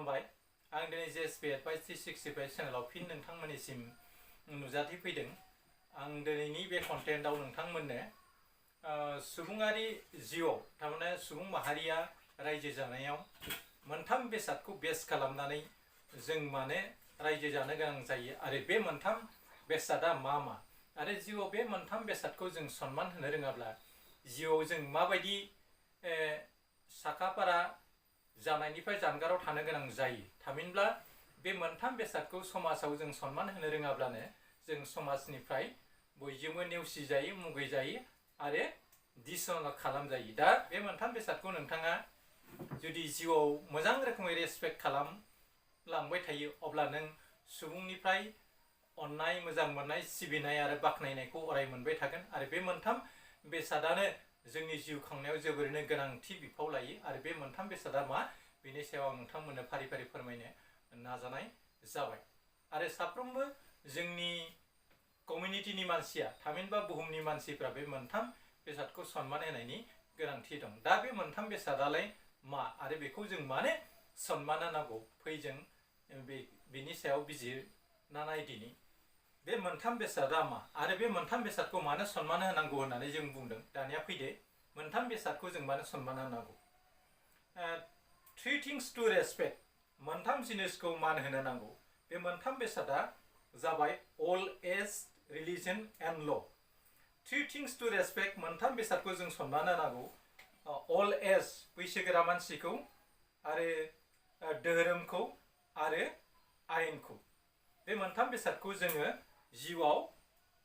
खुलुमबाय आं दिनै JSP Advice 365 चेनेलाव फिन नोंथांमोननिसिम नुजाथि फैदों। आं दिनैनि बे कन्टेन्टआव नोंथांमोननो सुबुङारि जिउआव थारमाने सुबुं माहारिया रायजो जानायाव मोनथाम बेसादखौ बेस खालामनानै जों माने रायजो जानो गोनां जायो आरो बे मोनथाम बेसादा मा आरो जिउआव बे मोनथाम बेसादखौ जों सन्मान होनो रोङाब्ला जिउआव जों माबायदि साखाफारा जानायनिफ्राय जानगाराव थानो गोनां जायो। थामहिनबा बे मोनथाम बेसादखौ समाजाव जों सन्मान होनो रोङाब्लानो जों समाजनिफ्राय बयजोंबो नेवसिजायो, मुगैजायो आरो डिसअनर खालामजायो। दा बे मोनथाम बेसादखौ नोंथाङा जुदि जिउआव मोजां रोखोमै रेसपेक्ट खालामलांबाय थायो अब्ला नों सुबुंनिफ्राय अननाय, मोजां मोननाय, सिबिनाय आरो बाख्नायनायखौ अराय मोनबाय थागोन आरो बे मोनथाम बेसादानो जोंनि जिउ खांनायाव जोबोरैनो गोनांथि बिफाव लायो आरो बे मोनथाम बेसादा मा बेनि सायाव आं नोंथांमोननो फारि फारि फोरमायनो नाजानाय जाबाय। आरो साफ्रोमबो जोंनि कमिउनिटिनि मानसिया थामहिनबा बुहुमनि मानसिफ्रा बे मोनथाम बेसादखौ सन्मान होनायनि गोनांथि दं। दा बे मोनथाम बेसादालाय मा आरो बेखौ जों मानो सन्मान होनांगौ फै जों बेनि सायाव बिजिरना नायदिनि। बे मोनथाम बेसादा मा आरो बे मोनथाम बेसादखौ मानो सन्मान होनांगौ होननानै जों बुंदों। दानिया फैदो मोनथाम बेसादखौ जों मानो सन्मान होनांगौ। थ्री थिंग्स टू रेसपेक्ट, मोनथाम जिनिसखौ मान होनो नांगौ। बे मोनथाम बेसादा जाबाय अल एज, रिलिजन एन्ड ल। थ्री थिंग्स टू रेसपेक्ट, मोनथाम बेसादखौ जों सन्मान होनांगौ। अल एज, बैसोगोरा मानसिखौ आरो धोरोमखौ आरो आयेनखौ। बे मोनथाम बेसादखौ जोङो जिउआव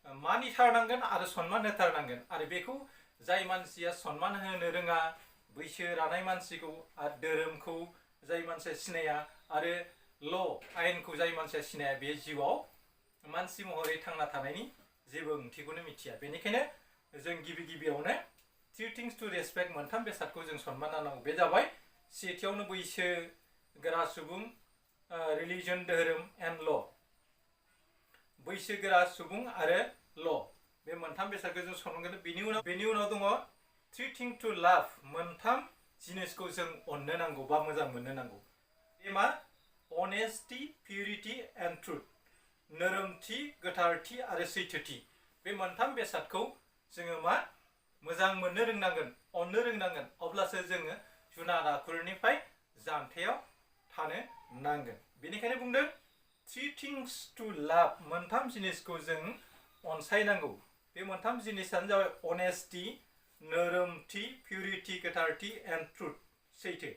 मानिथारनांगोन आरो सन्मान होथारनांगोन आरो बेखौ जाय मानसिया सन्मान होनो रोङा, बैसो रानाय मानसिखौ आरो धोरोमखौ जाय मानसिया सिनाया आरो ल आयेनखौ जाय मानसिया सिनाया बे जिउआव मानसि महरै थांना थानायनि जेबो ओंथिखौनो मिथिया। बेनिखायनो जों गिबियावनो थ्री थिंग्स टू रेसपेक्ट, मोनथाम बेसादखौ जों सन्मान होनांगौ। बे जाबाय सेथियावनो बैसोगोरा सुबुं, रिलिजन, धोरोम एन्ड ल। बैसोगोरा सुबुं आरो ल, बे मोनथाम बेसादखौ जों सन्मान। बेनि उनाव दङ थ्री थिंग्स टू लाभ, मोनथाम जिनिसखौ जों अननो नांगौ बा मोजां मोननो नांगौ। बे मा? अनेस्टि, पिउरिटि एन्ड ट्रुथ, नोरोमथि, गोथारथि आरो सैथोथि। बे मोनथाम बेसादखौ जोङो मा मोजां मोननो रोंनांगोन, अननो रोंनांगोन, अब्लासो जोङो जुनार आखुनिफ्राय जानथायाव थानो नांगोन। बेनिखायनो बुंदों थ्री थिंग्स टू लाभ, मोनथाम जिनिसखौ जों अनसायनांगौ। बे मोनथाम जिनिसानो जाबाय अनेस्टि, नोरोमथि, पिउरिटि, गोथारथि एन्ड ट्रुथ, सैथो।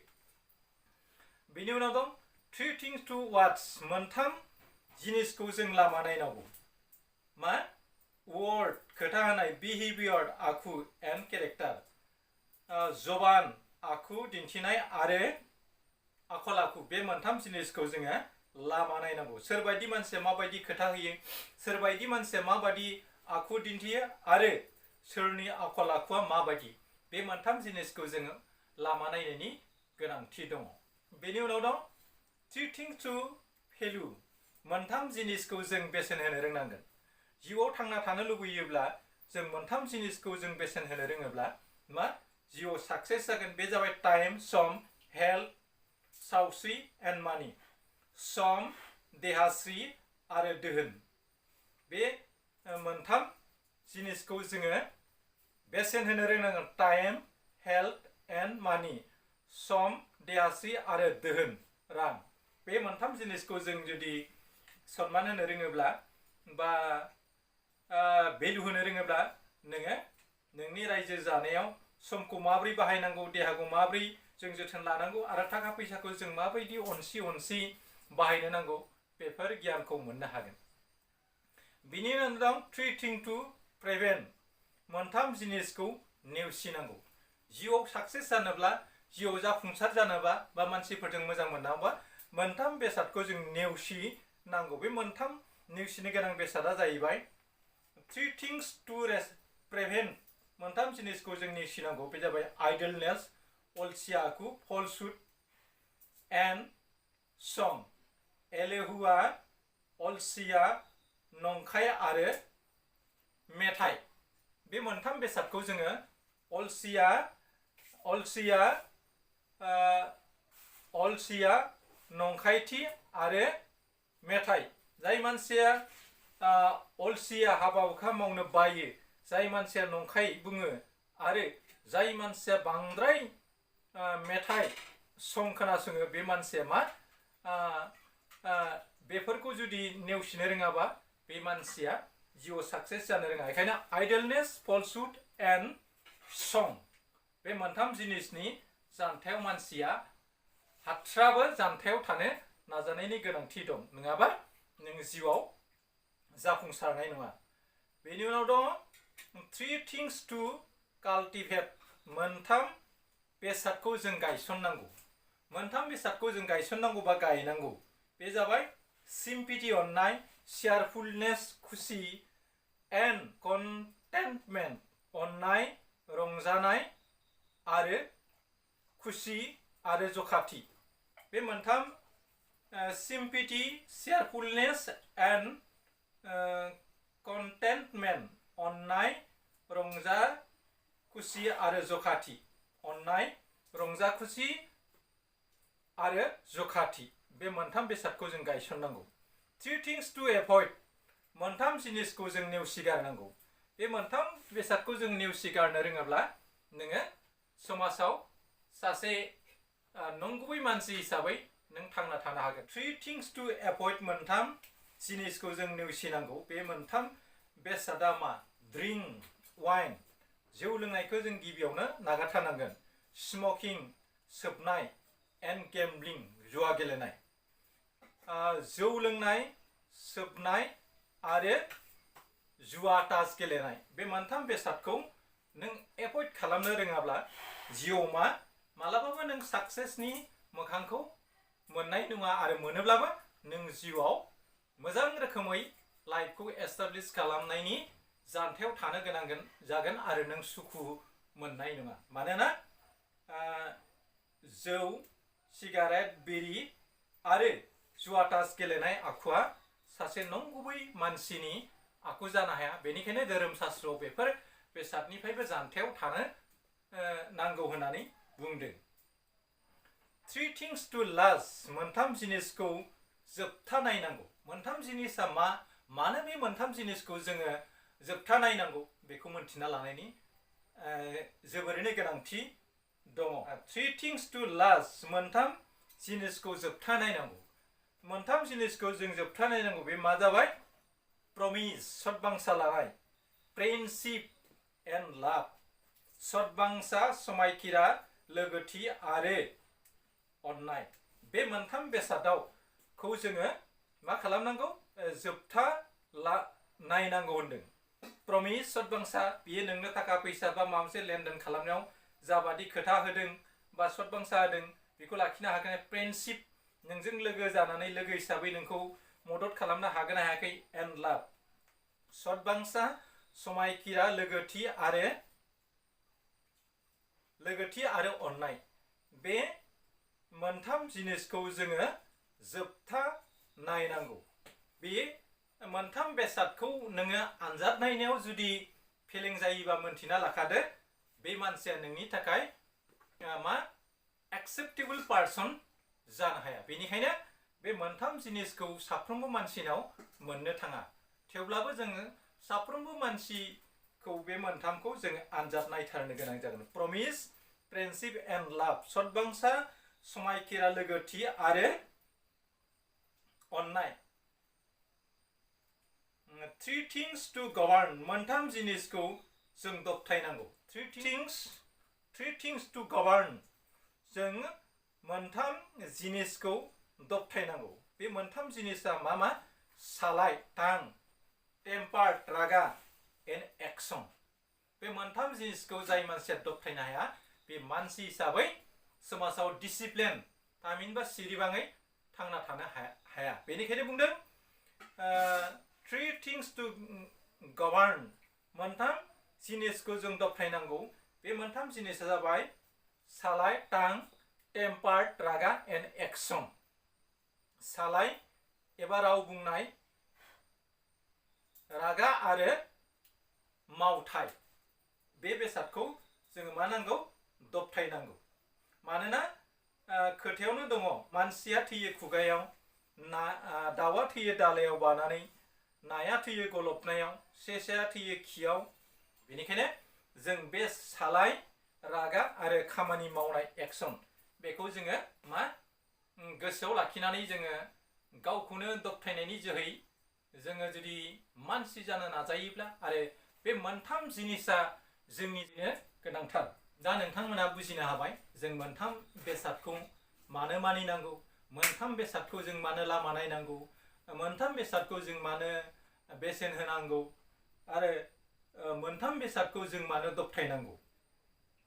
बेनि उनाव दं थ्री थिंग्स टू वाट्स, मोनथाम जिनिसखौ जों लामा नायनांगौ। मा? वर्ड, खोथा होनाय, बिहेभियर, आखु एन्ड केरेक्टार, जबान, आखु दिन्थिनाय आरो आखल आखु। बे मोनथाम जिनिसखौ जोङो लामा नायनांगौ। सोरबायदि मानसिया माबायदि खोथा होयो, सोरबायदि मानसिया माबायदि आखु दिन्थियो आरो सोरनि आखल आखुआ माबायदि, बे मोनथाम जिनिसखौ जोङो लामा नायनायनि गोनांथि दङ। बेनि उनाव दं थ्री थिंग्स टू भेलु, मोनथाम जिनिसखौ जों बेसेन होनो रोंनांगोन। जिउआव थांना थानो लुबैयोब्ला जों मोनथाम जिनिसखौ जों बेसेन होनो रोङोब्ला मा जिउआव साक्सेस जागोन। बे जाबाय टाइम, सम, हेल्थ, सावस्रि एन्ड मानि। सम, देहास्रि आरो दोहोन। बे मोनथाम जिनिसखौ जोङो बेसेन होनो रोंनांगोन। टाइम, हेल्थ एन्ड मानि, सम, देहास्रि आरो दोहोन, रां। बे मोनथाम जिनिसखौ जों जुदि सन्मान होनो रोङोब्ला बा भेलु होनो रोङोब्ला नोङो नोंनि रायजो जानायाव समखौ माबोरै बाहायनांगौ, देहाखौ माबोरै जों जोथोन लानांगौ आरो थाखा फैसाखौ जों माबायदि अनसि बाहायनो नांगौ, बेफोर गियानखौ मोननो हागोन। बिनि उनाव दं थ्री थिंग्स टू प्रिभेन्ट, मोनथाम जिनिसखौ नेवसिनांगौ। जिउआव साक्सेस जानोब्ला, जिउआव जाफुंसार जानोबा बा मानसिफोरजों मोजां मोननांगौबा मोनथाम बेसादखौ जों नेवसिनांगौ। बे मोनथाम नेवसिनो गोनां बेसादा जाहैबाय थ्री थिंग्स टू प्रिभेन्ट, मोनथाम जिनिसखौ जों नेवसिनांगौ। बे जाबाय आइडलनेस, अलसिया आखु, फलसुड एन्ड सम, एलेहुवा, अलसिया, नंखाय आरो मेथाइ। बे मोनथाम बेसादखौ जोङो अलसिया नंखायथि आरो मेथाइ जाय मानसिया अलसिया हाबा हुखा मावनो बायो जाय मानसिया नंखाय बुङो आरो जाय मानसिया बांद्राय मेथाइ सं खोनासङो बे मानसिया मा बेफोरखौ जुदि नेवसिनो रोङाबा बे मानसिया जिउआव साक्सेस जानो रोङा बेखायनो आइडलनेस फलसुड एन्ड सं बे मोनथाम जिनिसनि जानथायाव मानसिया हाथ्राबो जानथायाव थानो नाजानायनि गोनांथि दं नङाबा नों जिउआव जाफुंसारनाय नङा बेनि उनाव दङ 3 things to cultivate मोनथाम बेसादखौ जों गायसननांगौ मोनथाम बेसादखौ जों गायसननांगौ बा गायनांगौ बे जाबाय सिम्पिथि अननाय शेयारफुलनेस खुसि एन्ड कन्टेन्टमेन्ट अननाय रंजानाय आरो खुसि आरो जखाथि बे मोनथाम सिम्पिथि शेयारफुलनेस एन्ड कन्टेन्टमेन्ट अननाय रंजा खुसि आरो जखाथि अननाय रंजा खुसि आरो जखाथि बे मोनथाम बेसादखौ जों गायसननांगौ 3 things to avoid मोनथाम जिनिसखौ जों नेवसिगारनांगौ बे मोनथाम बेसादखौ जों नेवसिगारनो रोङाब्ला नोङो समाजाव सासे नंगुबै मानसि हिसाबै नों थांना थानो हागोन 3 things to avoid मोनथाम जिनिसखौ जों नेवसिनांगौ बे मोनथाम बेसादा मा ड्रिंक वाइन जौ लोंनायखौ जों गिबियावनो नागारथारनांगोन स्मकिं सोबनाय एन्ड गेम्बलिं जुवा गेलेनाय जौ लोंनाय सोबनाय आरो जुवा तास गेलेनाय बे मोनथाम बेसादखौ नों एभयड खालामनो रोङाब्ला जिउआव मालाबाबो नों साक्सेसनि मोखांखौ मोननाय नङा आरो मोनोब्लाबो नों जिउआव मोजां रोखोमै लाइफखौ एस्टाब्लिश खालामनायनि जानथायाव थानो गोनां जागोन आरो नों सुखु मोननाय नङा मानोना जौ सिगारेट बिरि आरो जुवा तास गेलेनाय आखुआ सासे नंगुबै मानसिनि आखु जानो हाया बेनिखायनो धोरोम शास्त्रआव बेफोर बेसादनिफ्रायबो जानथायाव थानो नांगौ होननानै बुंदों 3 things to last मोनथाम जिनिसखौ जोबथा नायनांगौ मोनथाम जिनिसा मानो बे मोनथाम जिनिसखौ जोङो जोबथा नायनांगौ बेखौ मोनथिना लानायनि जोबोरैनो गोनांथि दङ 3 things to last मोनथाम जिनिसखौ जोबथा नायनांगौ मोनथाम जिनिसखौ जों जोबथा नायनांगौ बे मा जाबाय प्रमिस सतबांसा लानाय फ्रेन्डशिप एन्ड लाभ सतबांसा समायखिरा लोगोथि आरो अननाय बे मोनथाम बेसादावखौ जोङो मा खालामनांगौ जोबथा नायनांगौ होनदों प्रमिस सतबांसा बियो नोंनो थाखा फैसा बा माबा मोनसे लेनदेन खालामनायाव जाबादि खोथा होदों बा सतबांसा होदों बेखौ लाखिनो हागोन फ्रेन्डशिप नोंजों लोगो जानानै लोगो हिसाबै नोंखौ मदद खालामनो हागोन हायाखै एन्ड लाभ सतबांसा समायखिरा लोगोथि आरो अननाय बे मोनथाम जिनिसखौ जोङो जोबथा नायनांगौ बे मोनथाम बेसादखौ नोङो आनजाद नायनायाव जुदि फेलें जायोबा मोनथिना लाखादो बे मानसिया नोंनि थाखाय एक्सेप्टेबल पार्सन जानो हाया बेनिखायनो बे मोनथाम जिनिसखौ साफ्रोमबो मानसिनाव मोननो थाङा थेवब्लाबो जोङो साफ्रोमबो मानसिखौ बे मोनथामखौ जोङो आनजाद नायथारनो गोनां जागोन प्रमिस फ्रेन्डशिप एन्ड लाभ सतबांसा समायखिरा लोगोथि आरो अननाय 3 things to govern मोनथाम जिनिसखौ जों दबथायनांगौ 3 things to govern जों मोनथाम जिनिसखौ दबथायनांगौ बे मोनथाम जिनिसा मा सालाय टां टेम्पार रागा एन्ड एक्सन बे मोनथाम जिनिसखौ जाय मानसिया दबथायनो हाया बे मानसि हिसाबै समाजाव डिसिप्लिन थामहिनबा सिरिबाङै थांना थानो हाया बेनिखायनो बुंदों 3 things to govern मोनथाम जिनिसखौ जों दबथायनांगौ बे मोनथाम जिनिसा जाबाय सालाय टां टेम्पार रागा एन्ड एक्सन सालाय एबा राव बुंनाय रागा आरो मावथाय बे बेसादखौ जोङो मा नांगौ दबथायनांगौ मानोना खोथायावनो दङ मानसिया थैयो खुगायाव दाउआ थैयो दालायाव बानानै नाया थैयो गलबनायाव सेसाया थैयो खियाव बेनिखायनो जों बे सालाय रागा आरो खामानि मावनाय एक्सन बेखौ जोङो मा गोसोआव लाखिनानै जोङो गावखौनो दबथायनायनि जोहै जोङो जुदि मानसि जानो नाजायोब्ला आरो बे मोनथाम जिनिसा जोंनि गोनांथार दा नोंथांमोना बुजिनो हाबाय जों मोनथाम बेसादखौ मानो मानिनांगौ मोनथाम बेसादखौ जों मानो लामा नायनांगौ मोनथाम बेसादखौ जों मानो बेसेन होनांगौ आरो मोनथाम बेसादखौ जों मानो दबथायनांगौ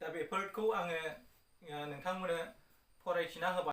दा बेफोरखौ आङो नोंथांमोननो फरायथिना होबाय